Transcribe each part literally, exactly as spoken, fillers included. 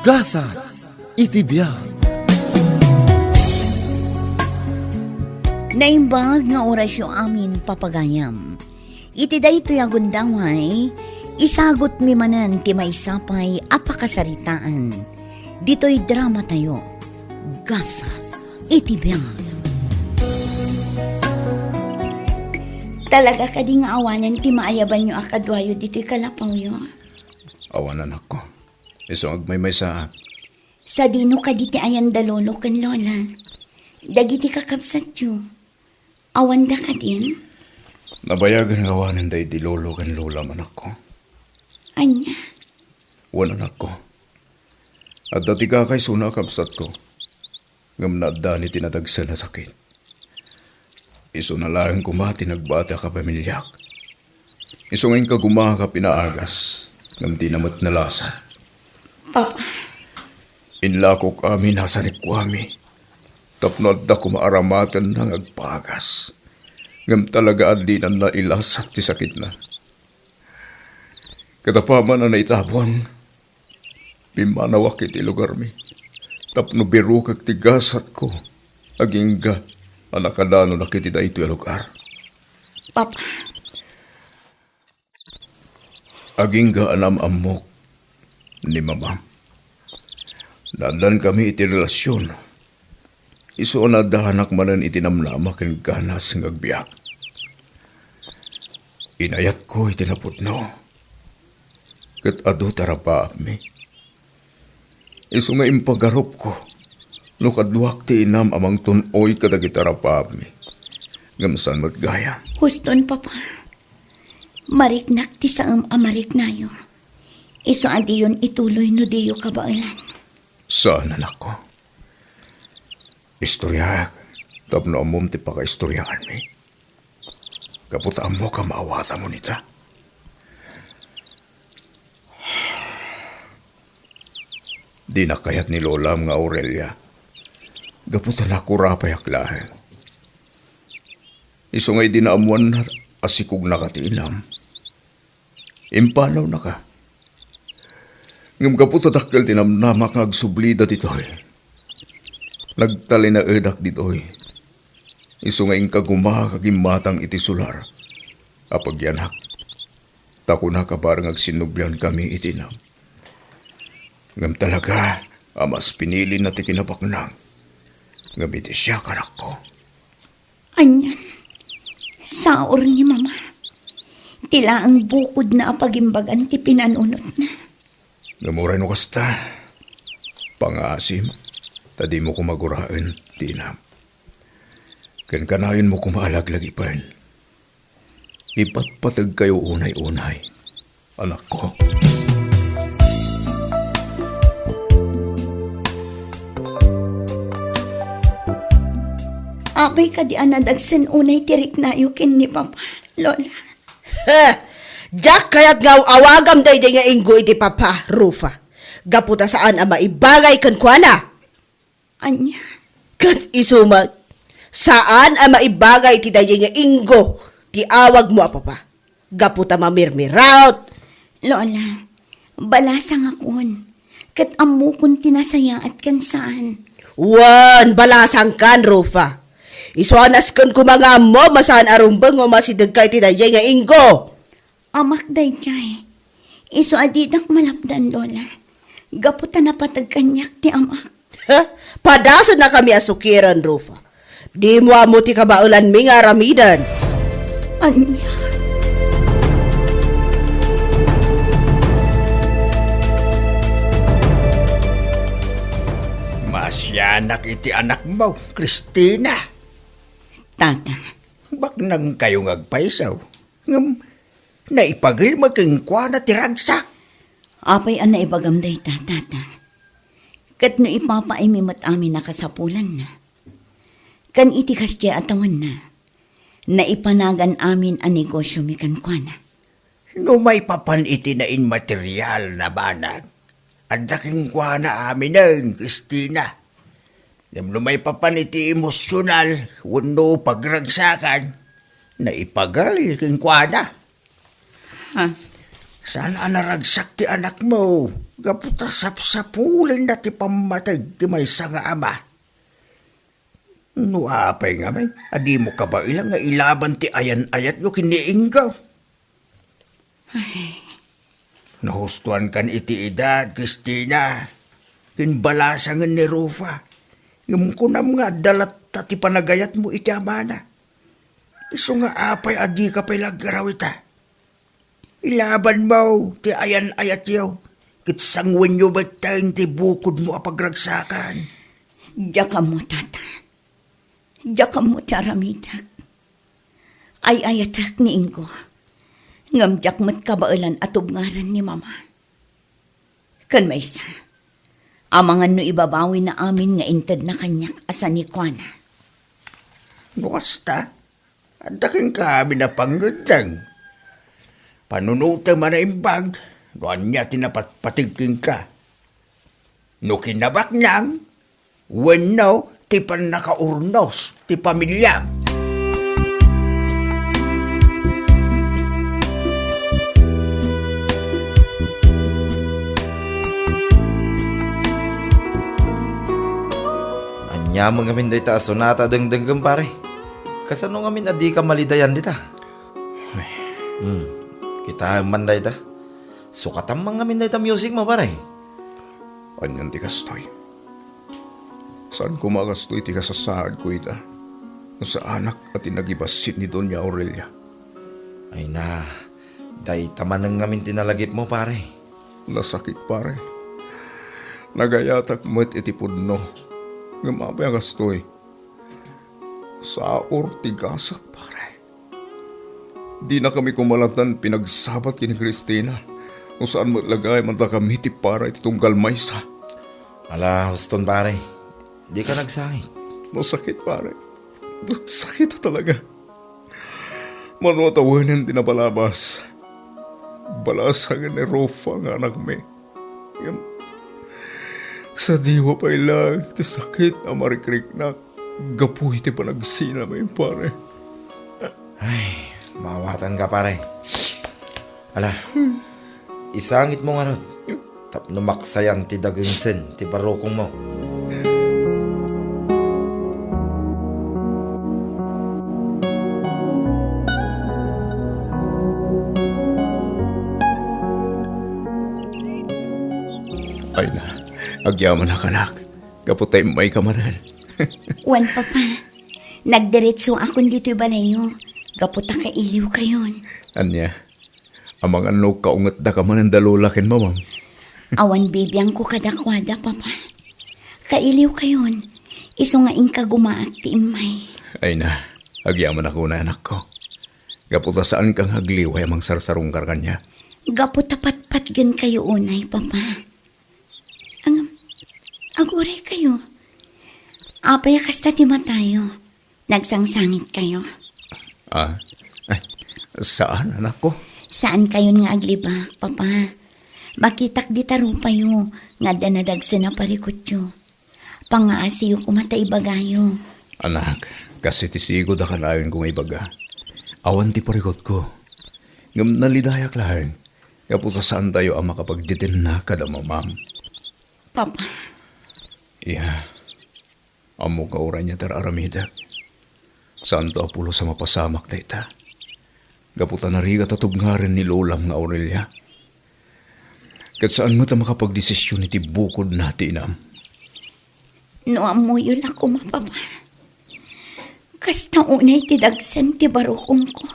Gasat iti biag. Naimbag nga orasyo amin, papagayam. Iti daytoy a gundaway, isagutmi manen ti maysa pay a pakasaritaan. Ditoy dramatayo, Gasat iti biag. Talaga kadi nga awanen ti maayabanyo a kaduayo ditoy kalapawyo? Awan, anakko. Isu nga agmaymaysaak. Sadino kadi ti ayan da lolo ken lola? Dagiti kakabsatyo, awanda kadin? Nabayagen nga awanen daydi lolo ken lola, anakko. Ania? Wen, anakko. Adda ti kakaisuna a kabsatko, ngem naaddaan iti nadagsen a sakit. Isuna laeng koma ti nagbati a kapamiliak. Isu nga inka gumaak a pinaagas, ngem dina met nalasat. Papa. Inlakok amin a sanikuami, tapno adda koma aramatenna nga agpaagas. Ngem talaga a dinan nailasat ti sakitna. Ket apaman a naitabon, pimmanawak iti lugarmi tapno birukek ti gasatko, agingga a nakadanonak iti daytoy a lugar. Papa. Agingga a naam-ammok ni Mama. Naaddankami iti relasion. Isu a naaddanak manen iti namnama ken ganas nga agbiag. Inayatko iti napudno, ket adu ti arapaapmi. Isu nga impagarupko no kaduak ti inam a mangtun-oy kadagiti arapaapmi. Ngem saan met gayam. Huston, Papa. Mariknak ti saem a mariknayo. Isu a diyon ituloy no diyo kabaelan. Saan, anakko. Istoriaek tapno ammom ti pakaistoriaanmi. Gapu ta ammok a maawatam unita. Dina kayat ni Lolam nga Aurelia, gapu ta nakurapayak laeng. Isu nga idi naammoanna a sikognaka ti inam, impanawnaka. Ngem gapu ta dakkel ti namnamak nga agsublida ditoy, nagtalinaedak ditoy. Isu nga inka gumaak a gimmatang iti solar a pagyanak. Ta kunak a bareng agsinnubliankami iti inam. Ngem talaga a mas pinilina ti kinabaknang ngem iti siak, anakko. Anian, saor ni Mama. Ti laeng bukodna a pagimbagan ti pinanunotna. Ngem uray no kasta, pangaasim, ta dimo koma guraen ti inam. Ken kanayon mo koma a laglagipen. Ipatpategkayo unay-unay, anakko. Apay kadi a nadagsen unay ti riknayo ken ni Papa, Lola? He! Diak kayat nga aw-awagam daydiay nga inggo iti Papa, Rufa. Gapu ta saan a maibagay kenkuana. Ania? Ket isu met, saan a maibagay ti daydiay nga inggo ti awagmo a Papa, gapu ta mamirmiraot. Lola, balasangakon, ket ammokon ti nasayaat ken saan. Wen, balasangkan, Rufa. Isu a nasken koma nga ammom a saan a rumbeng nga umasidegka iti daydiay nga inggo. Amak daydiay. Isu a didak malapdan, Lola. Gapu ta napateg kaniak ti amak. Ha? Padasennakami a sukiren, Rufa. Dimo ammo ti kabaelanmi nga aramiden. Ania? Maasianak iti anakmo, Cristina. Tata. Baknangkayo nga agpayso. Ngem naipagil met kenkuana ti ragsak. Apay a naibagam dayta, Tata? Ket no ipapaaymi met amin a kasapulanna, ken iti kasdiay a tawenna, naipanagan amin a negosyomi kenkuana. No maipapan iti nainmaterial na banag, adda kenkuana aminen, Cristina. Ngem no maipapan iti emosyonal wenno pagragsakan, naipagil kenkuana. Ha? Saan a naragsak ti anakmo, gapu ta sapsapulenna ti pammateg ti maysa nga ama. No apay ngamin a dimo kabaelan nga ilaban ti ayan-ayatyo ken ni Ingo? Ay. Nahustoankan iti edad, Cristina, ken balasangen ni Rufa. Ngem kunam nga adda latta ti panagayatmo iti amana. Isu nga apay a dika pay la aggaraw ita? Ilabanmo ti ayan-ayatyo, ket sanguenyo metten ti bukodmo a pagragsakan. Diak ammo, Tata. Diak ammo ti aramidek. Ay-ayatek ni Ingo, ngem diak met kabaelan a tubngaran ni Mama. Ken maysa, amangan no ibabawina amin nga intedna kaniak a sanikuana. No kasta, adda kenka amin a pangngeddeng. Panunotem a naimbag no ania ti napatpateg kenka. No kinabaknang, wenno ti pannakaurnos ti pamiliam. Ania met ngamin dayta a sonata a dengdengngem, pare? Kasano ngamin a dika malidayan dita? Ay. Hmm. Kitaem man dayta. Sukatam man ngamin dayta musicmo, pare. Anian ti kastoy? Saan koma a kastoy ti kasasaadko ita no saanak a ti nagibassit ni Doña Aurelia? Ay na, dayta manen ngamin ti nalagipmo, pare. Nasakit, pare. Nagayatak met iti pudno. Ngem apay a kastoy? Saor ti gasat, pare. Dinakami koma latta pinagsabat ken ni Cristina. No saan met la gayamen dakami ti para iti tunggal maysa. Ala, huston, pare. Dika nagsangit. Nasakit, pare. Nasakit talaga. Mano a tawenen ti napalabas? Balasangen ni Rufa nga anakmi. Ngem, sadiwa pay laeng ti sakit a marikriknak gapu iti panagsinami, pare. Ay, maawatanka, pare. Ala, isangitmo ngarud tapno maksayan ti dagingsen ti barukongmo. Ay na, agyamanak, anak. Gapu ta immayka manen. Wen, Papa. Nagdiretsoakon ditoy balayyo. Gapu ta kailiwkayon. Ania? Amangan no kaungetdaka manen da Lola ken Mamam? Awan bibiangko kadakuada, Papa. Kailiwkayon. Isu nga inkagumaak ti immay. Ay na, agyamanak unay, anakko. Gapu ta saanka nga agliway a mangsarsarungkar kaniak. Gapu ta patpatgenkayo unay, Papa. Ngem, aguraykayo. Apay a kasta ti matayo? Nagsangsangitkayo? Ah, ay, saan, anakko? Saankayon nga aglibak, Papa. Makitak dita rupayo nga adda nadagsen a parikutyo. Pangngaasiyo koma ta ibagayo. Anak, kas iti sigud a kanayonko nga ibaga, awan ti parikutko. Ngem nalidayak laeng, gapu ta saantayo a makapagdidenna kada Mamam. Papa. Iya, ammok nga uray ania ti ar-aramidek. Saanto a pulos a mapasamak dayta. Gapu ta narigat a tubngaren ni Lolam nga Aurelia. Ket saan met a makapagdesision iti bukodna ti inam. No ammoyo la koma, Papa. Kasta unay ti dagsen ti barukongko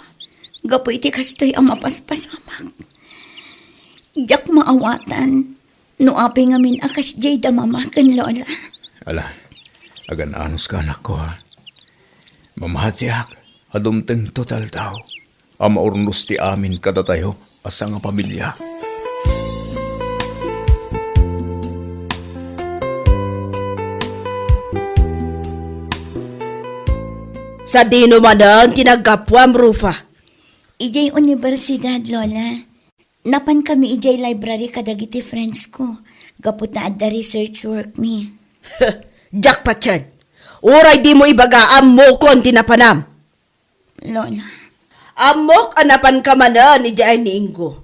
gapu iti kastoy a mapaspasamak. Diak maawatan no apay ngamin a kasdiay da Mama ken Lola. Ala, agan-anoska, anakko, ha? Mamatiak a dumtengto ti aldaw a maurnos ti amin kadatayo a sangapamilia. Sadino manen ti naggapuam, Rufa? Idiay universidad, Lola. Napankami idiay library kadagiti friends ko, gapu ta adda research work mi. Diak patien. Uray dimo ibaga, ammokon ti napanam. Lola. Ammok a napanka manen idiay ni Ingo.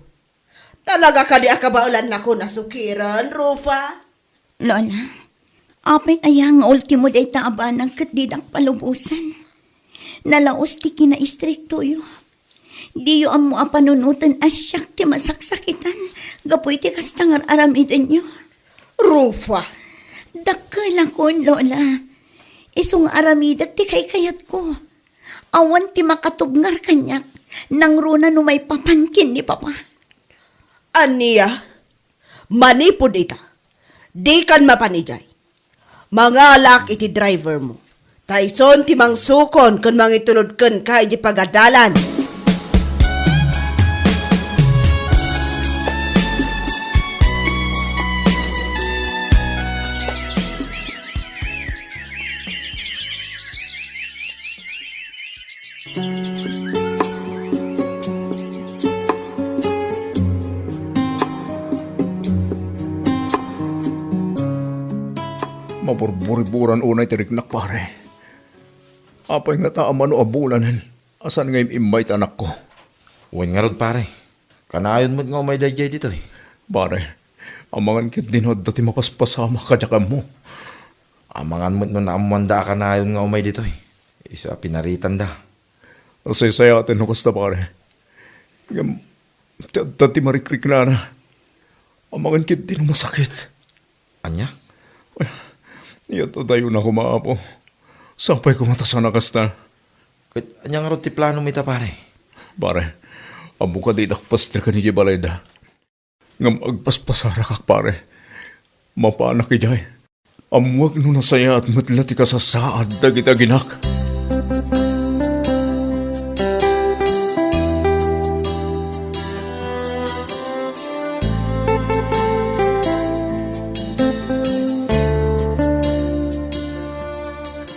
Talaga kadi a kabaelannakon a sukiren, Rufa? Lola, apay aya nga ultimo dayta a banag ket didak palubosan? Nalaus ti kinaistriktoyo. Diyo ammo a panunoten a siak ti masaksakitan gapu iti kasta nga ar-aramidenyo. Rufa! Dakkelakon, Lola. Isu nga aramidek ti kaykayatko. Awan ti makatubngar kaniak, nangruna no maipapan ken ni Papa. Ania? Manipud ita, dikan mapan idiay. Mangalak iti driver mo. Ta isun ti mangsukon ken mangitulod kenka iti pagadalan. Maburburiburan unay ti riknak, pare. Apay ngata a mano a bulanen a saan nga im-immay ti anakko? Wen ngarud, pare. Kanayon met nga umay daydiay ditoy. Pare, amangan ketdin no adda ti mapaspasamak kadiak ammo. Amangan met no naammoanda a kanayon nga umay ditoy. Isu a pinaritanda. Nasaysayaten no kasta, pare. Ngem, ti adda ti marikriknana. Amangan ketdin no masakit. Ania? Ay, iyat adayo na koma, Apo. Sapay koma ta saan a kasta. Ket ania ngarud ti plano mo ita, pare? Pare, ammo kadi dakpastreken idiay balayda. Ngem agpaspasarakak, pare. Mapanak idiay. Ammoak no nasayaat met la ti kasasaad dagiti aginak.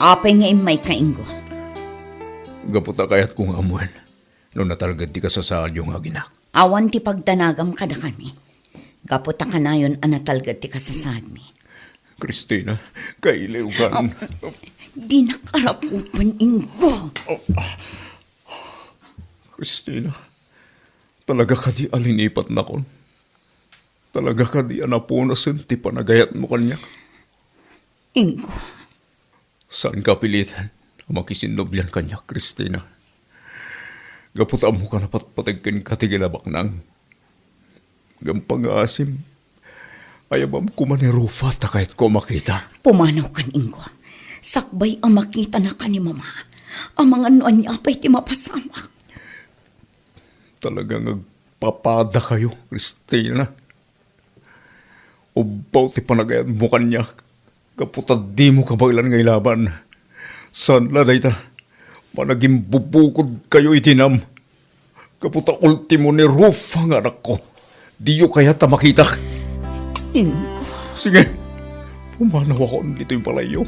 Apay nga immayka, Ingo? Gapu ta kayatko nga ammoen no natalged ti kasasaadyo nga aginak. Awan ti pagdanagam kadakami. Gapu ta kanayon a natalged ti kasasaadmi. Christina, kailiwkan. Ah, dinak arapupen, Ingo. Oh, Christina, talaga kadi a linipatnakon? Talaga kadi a napunasen ti panagayatmo kaniak? Ingo. Saanka a piliten a makisinnublian kaniak, Christina. Gapu ta ammoka a napatpateg kenka ti gilabaknang. Ngem pangngaasim, ayabam koma ni Rufa ta kayatko a makita. Pumanawkan, Ingo. Sakbay a makitanaka ni Mama, amangan no ania pay ti mapasamak. Talaga nga agpapadakayo, Christina. Ubbaw ti panagayatmo kaniak, gapu ta dimo kabaelan nga ilaban. Saan la dayta, managimbubukodkayo iti inam. Gapu ta ultimo ni Rufa nga anakko, diyo kayat a makitak. Ingo. Sige, pumanawakon ditoy balayyo.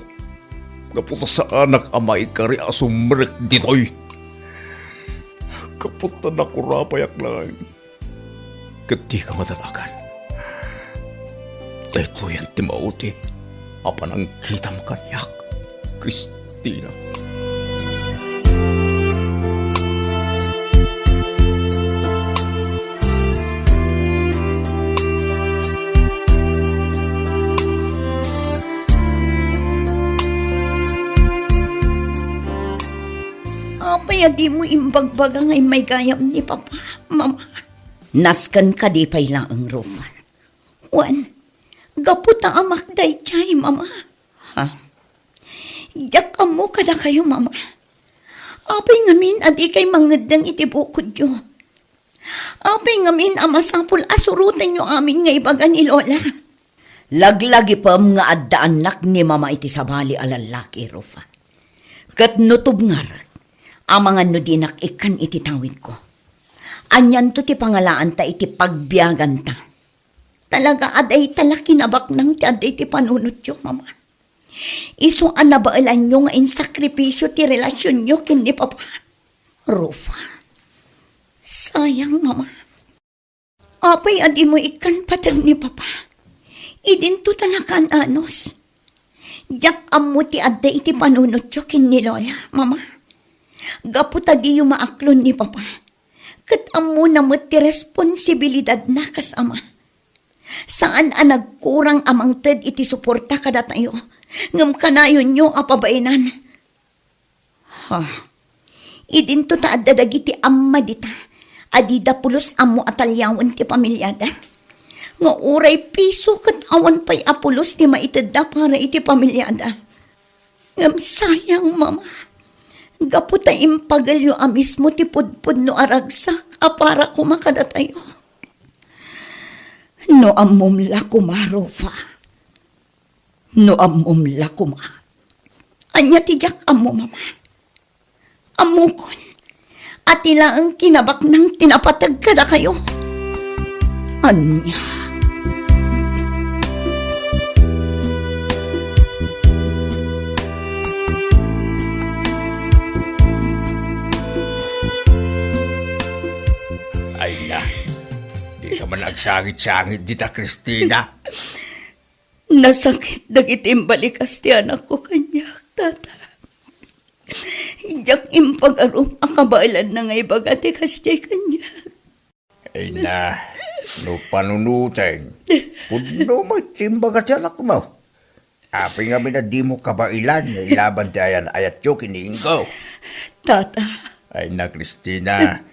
Gapu ta saanak a maikari a sumrek ditoy. Gapu ta nakurapayak laeng. Ket dika madanagan. Daytoyen ti maudi a panangkitam kaniak, Christina. Apay a dimo imbagbaga nga immay gayam ni Papa, Mama? Nasken kadi pay laeng, Rufa? Wen, gapu ta amak daydiay, Mama. Ha? Diak ammo kadakayo, Mama. Apay ngamin a dikay mangeddeng iti bukodyo? Apay ngamin a masapul a surotenyo amin nga ibaga ni Lola? Laglagipem nga adda annak ni Mama iti sabali a lallaki, Rufa. Ket no tubngarek, amangan no dinak ikkan iti tawidko. Anianto ti pangalaanta iti pagbiaganta? Talaga a dayta la kinabaknang ti adda iti panunotyo, Mama. Isu a nabaelanyo nga insakripisio ti relasionyo ken ni Papa. Rufa. Sayang, Mama. Apay a dimo ikkan pateg ni Papa? Idinto ta nakaan-anos. Diak ammo ti adda iti panunotyo ken ni Lola, Mama. Gapu ta diyo maaklon ni Papa, Ket ammona met ti responsibilidadna kas ama. Saan a nagkurang a mangted iti suporta kadatayo, ngem kanayonyo a pabaenan. Ha? Idinto ta adda dagiti amma dita a dida pulos ammo a taliawen ti pamiliada. Nga uray piso ket awan pay a pulos ti maitedda para iti pamiliada. Ngem sayang, Mama. Gapu ta impagelyo a mismo ti pudpudno a ragsak a para koma kadatayo. No ammom la koma, Rufa. No ammom la koma. Ania ti diak ammo, Mama? Ammokon a ti laeng kinabaknang ti napateg kadakayo. Ania? Ay na, di ka man agsangit-sangit dita, Christina. Nasakit dagiti imbalikas ti anakko kaniak, Tata. Diak impagarup a kabaelanna nga ibaga ti kasdiay kaniak. Ay na, no panunoten, pudno met ti imbaga ti anakmo. Apay ngamin a dimo kabaelan nga ilaban ti ayan-ayatyo ken ni Ingo? Tata. Ay na, Christina,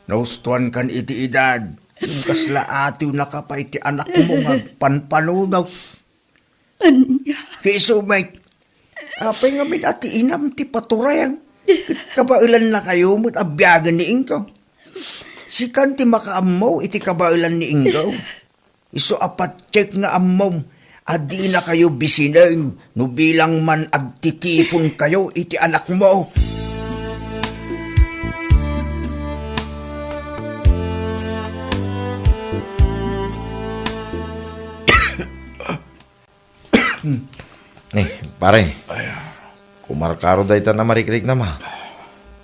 nahustoankan iti edad. Ngem kasla atiwnaka pay ti anakmo nga agpanpanunot. Ania? Isu met. Apay ngamin a ti inam ti paturayam? Ket kabaelannakayo met a biagen ni Ingo. Sikan ti makaammo iti kabaelan ni Ingo. Isu a patiek nga ammom a dinakayo bisinen no bilang man agtitiponkayo iti anakmo. Eh, pare. Ay. Kumarkaro dayta a marikriknam, a.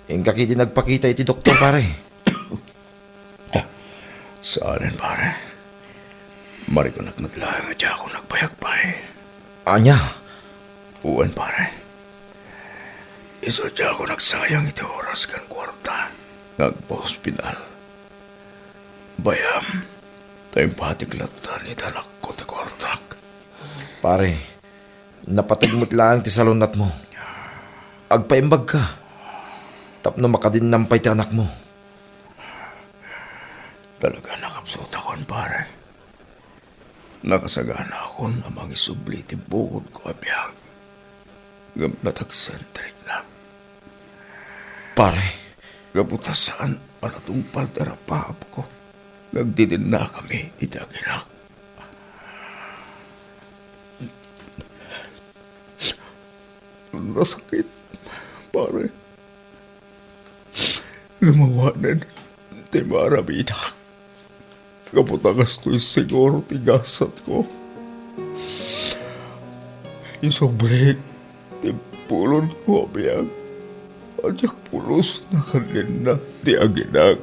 Inka ketdi nagpakita iti doktor, pare. Saanen, pare. Mariknak met laeng a diakon agbayag pay. Ania? Wen, pare. Isu a diakon agsayang iti oras ken kuarta nga agpa-ospital. Bay-am, ta impatik latta iti anakko ti kuartak. Pare, napateg met laeng ti salunatmo. Agpaimbagka tapno makadinnam pay ti anakmo. Talaga a nakapsutakon, pare. Nakasaganakon a mangisubli iti bukodko a biag, ngem natagsen ti riknam. Pare. Gapu ta saan a natungpal ti arapaapko nga agdidinnakami iti aginak. Nasakit, pare. Ngem awanen ti maaramidak. Gapu ta kastoy siguro ti gasatko. Isubli ti pulonko a biag a diak pulos nakadinna ti aginak.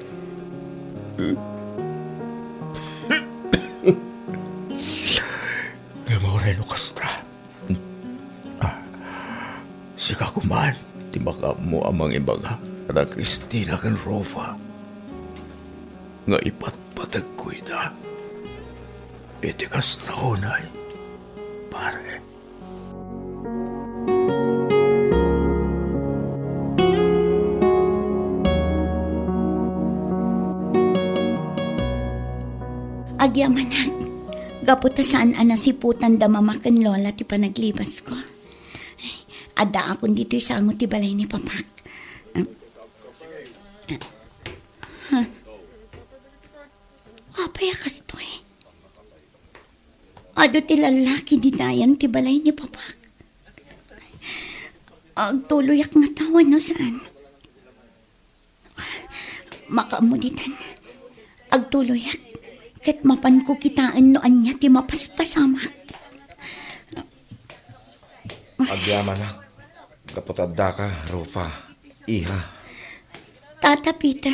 Ngem uray no kasta, ah, sika koman ti makaammo a mangibaga kada Christina ken Rufa nga ipatpategko ida iti kasta unay, pare. Agyamanak, gapu ta saan a nasiputan da Mama ken Lola ti panaglibasko. Addaakon ditoy sango ti balay ni Papak. Huh? Apay a kastoy? Adu ti lallaki ditayan ti balay ni Papak. Agtuloyak ngata wenno saan? Makaammo ditan. Agtuloyak. Ket mapanko kitaen no ania ti mapaspasamak. Agyamanak, gapu ta addaka, Rufa, iha. Tata Pita,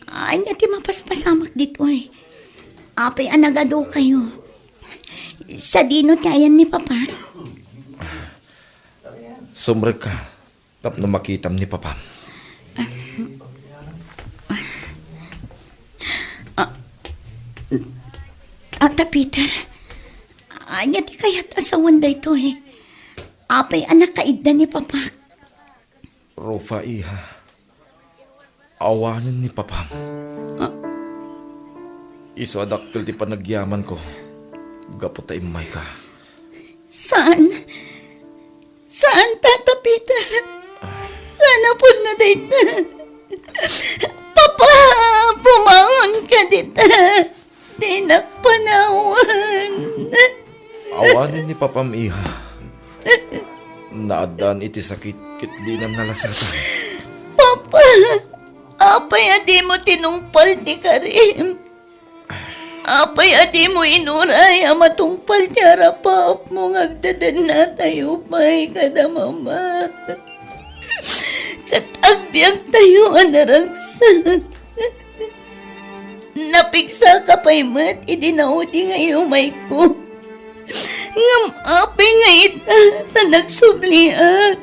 ania ti mapaspasamak ditoy? Apay a nagadukayo? Sadino ti ayan ni Papa? Sumrekka tapno makitam ni Papam. Ata Peter, ania ti kayat a sawen daytoy? Apay a nakaidda ni Papak? Rufa, iha, awanen ni Papam. Ah. Isu a dakkel ti panagyamanko gapu ta immayka. Saan? Saan, Tata Peter? Saan a pudno dayta? Papa, bumangonka dita. Dinak panawan. Awanen ni Papam, iha. Naaddaan iti sakit ket dinan nalasatan. Papa, apay a dimo tinungpal ti karim? Apay a dimo inuray a matungpal ti arapaapmo nga agdadannatayo pay kada mama? Ket agbiagtayo a naragsak. Napigsaka pay met idi naudi nga iyumayko. Ngem apay nga ita ta nagsubliak,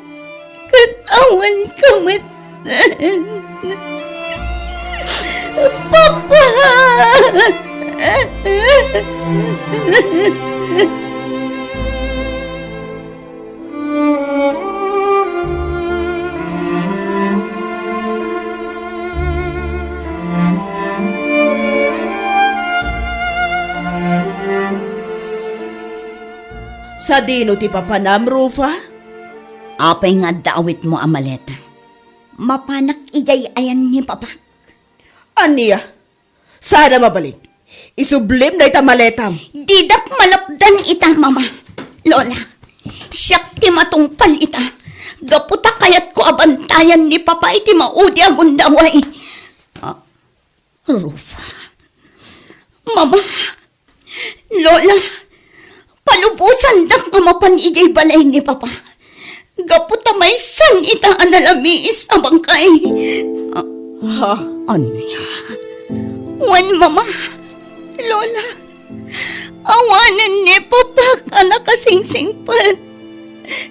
ket awanka met. Papa! Sadino ti papanam, Rufa? Apay nga adda awitmo a maleta? Mapanak idiay ayan ni Papak. Ania? Saan a mabalin. Isublim dayta maletam. Didak malapdan ita, Mama. Lola, siak ti matungpal ita. Gapu ta kayatko a bantayan ni Papa iti maudi a gundaway. Ah, Rufa. Mama, Lola, palubosandak nga mapan idiay balay ni Papa. Gapu ta maysan ita a nalamiis a bangkay. Ah, ha? Ania? Wen, Mama, Lola, awanen ni Papak a nakasingsingpet.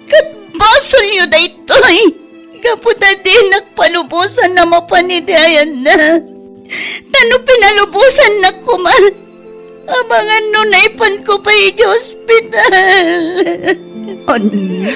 Ket basolyo daytoy, gapu ta dinak palubosan a mapan iti ayanna. Ta no pinalubosannak koma, amangan no naipanko pay idiay ospital. Ania?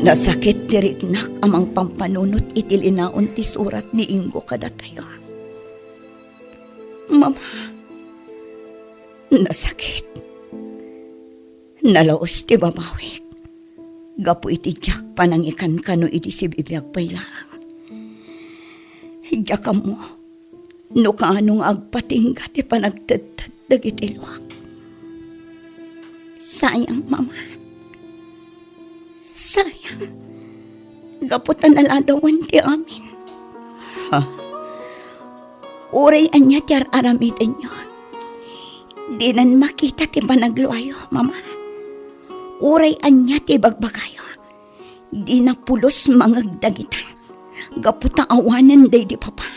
Nasakit ti riknak a mangpampanunot iti linaon ti surat ni Ingo kadatayo. Mama, nasakit. Nalaus ti babawik gapu iti diak panangikankano idi sibibiag pay laeng. Diak ammo no kaano nga agpatingga ti panagtedted dagiti luak. Sayang, Mama. Sayang. Gapu ta naladawan ti amin. Ha? Uray ania ti ar-aramidenyo, dinan makita ti panagluayo, Mama. Uray ania ti ibagbagayo, dina pulos mangeg dagita. Gapu ta awanen daydi Papa.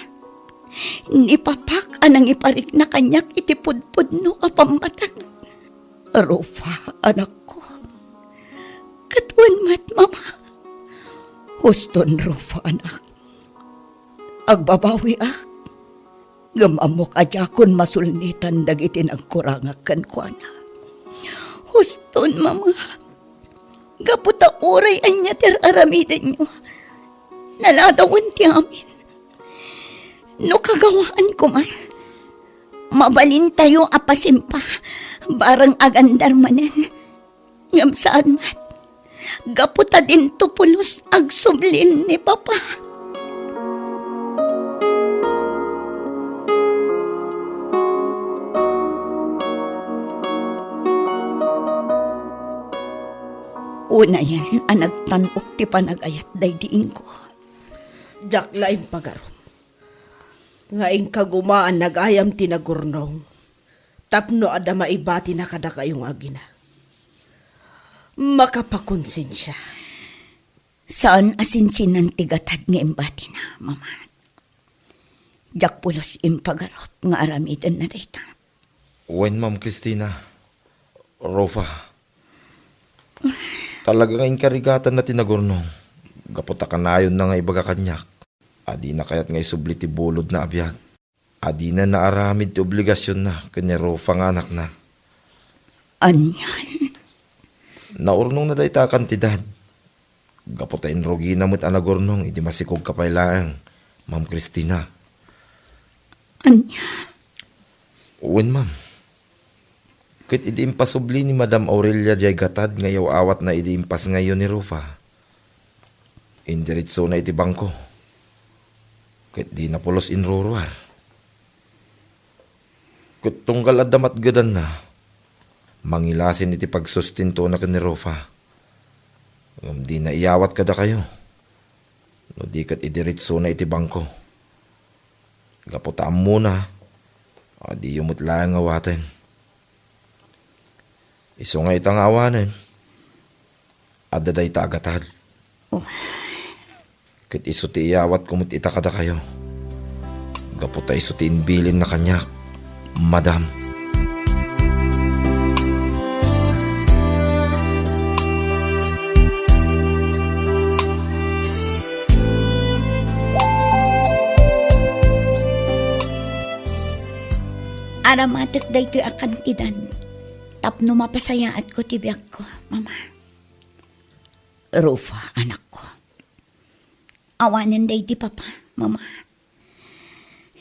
Ni Papak a nangiparikna kaniak iti pudpudno a pammateg. Rufa, anakko. Ket wen met, Mama. Huston, Rufa, anak. Agbabawiak, ngem ammok a diakon masulnitan dagiti nagkurangak kenkuana. Huston, Mama. Gapu ta uray ania ti ar-aramidenyo, naladawan ti amin. No kagawaan koma, mabalintayo a pasimpa, barang agandar manen. Ngem saan met, gapu ta dinto pulos agsublin ni Papa. Unayen a nagtan-ok ti panagayat daydi Ingo. Diak la impagarup nga inka gumaan nagayam ti nagurnong tapno adda maibatina kadakayo nga agina. Makapakonsensia. Saan a sinsinan ti gatad nga imbatina, Mama. Diak pulos impagarup nga aramidenna dayta. Wen, Ma'am Cristina, Rufa, talaga nga inkarigatanna ti nagurnong. Gapu ta kanayonna nga ibaga kaniak a dina kayat nga isubli ti bulodna a biag. A dina naaramid ti obligasionna ken ni Rufa nga anakna. Anian? Naurnongna dayta a kantidad. Gapu ta inrugina met a nagurnong idi masikogka pay laeng, Ma'am Christina. Ania? Wen, ma'am. Ket idi impasubli ni Madam Aurelia diay gatad nga iyaw-awatna idi impasngayyo ni Rufa, indiretsona iti bangko. Ket dina pulos inruruar. Ket tunggal adda matgedanna, mangilasin iti pagsustentona ken ni Rufa. Ngem dina iyawat kadakayo no di ket idiretsona iti bangko. Gapu ta ammona a diyo met laeng awaten. Isu nga ita nga awanen, adda dayta a gatad. Oh. Ket isu ti iyawatko met ita kadakayo. Gapu ta isu ti imbilinna kaniak, madam. Aramatek daytoy a kantidad tapno mapasayaatko ti biagko, Mama. Rufa, anakko. Awanen daydi, Papa, Mama.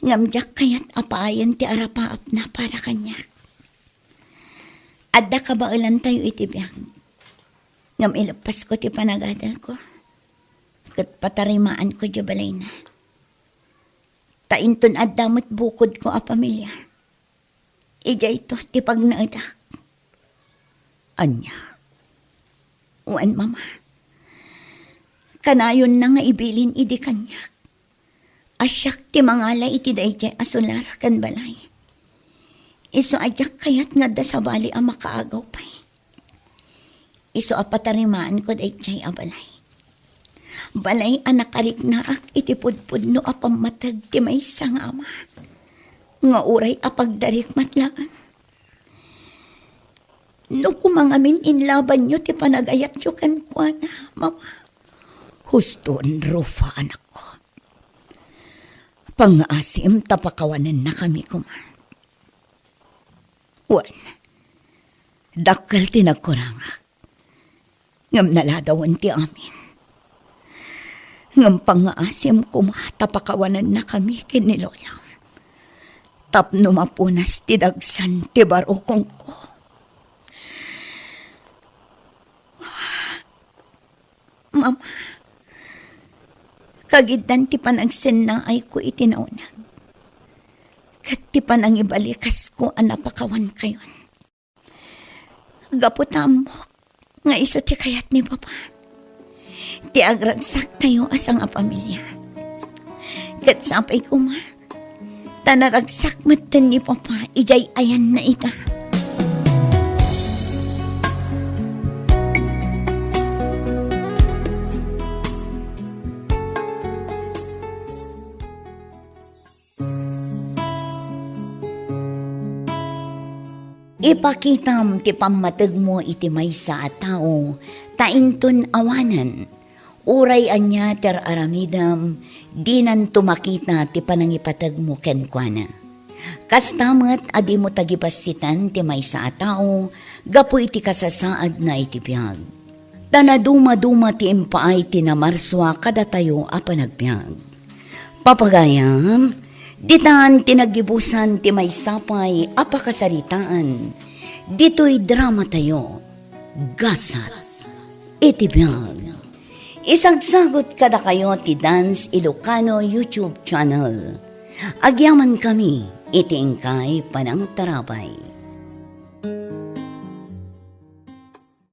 Ngem diak kayat a paayen ti arapaapna para kaniak. Adda kabaelantayo iti biag. Ngem ileppasko ti panagadalko. Ket patarimaanko diay balayna. Ta inton adda met bukodko a pamilia, idiayto ti pagnaedak. Ania? Wen, Mama. Kanayonna nga ibilin idi kaniak a siak ti mangala iti daydiay a solar ken balay. Isu a diak kayat nga adda sabali a makaagaw pay. Isu a patarimaanko daydiay a balay. Balay a nakariknaak iti pudpudno a pammateg ti maysa nga ama, nga uray a pagdarik met laeng. No koma ngamin inlabanyo ti panagayatyo kenkuana, Mama. Husto, Rufa, anakko. Pangngaasim ta pakawanennakami koma. Wen, dakkel ti nagkurangak. Ngem naladawen ti amin. Ngem pangngaasim koma ta pakawanennakami ken ni Lola tapno mapunas ti dagsan ti barukongko. Mama, kagiddan ti panagsennaayko iti nauneg ket ti panangibalikasko a napakawankayon. Gapu ta ammok nga isu ti kayat ni Papa, ti agragsaktayo a sangapamilia. Ket sapay koma ta naragsak metten ni Papa idiay ayanna ita. Ipakitam ti pammategmo iti maysa a tao, ta inton awanen, uray ania ti ar-aramidem, dinanto makita ti panangipategmo kenkuana. Kasta met a dimo tagibassitan ti maysa a tao gapu iti kasasaadna iti biag. Ta nadumaduma ti impaay ti namarsua kadatayo a panagbiag. Papagayam, ditan ti naggibusan ti maysa pay a pakasaritaan ditoy dramatayo, Gasat iti Biag. Isagsagut kadakayo ti Dance Ilocano YouTube channel. Agyamankami iti inkay panangtarabay.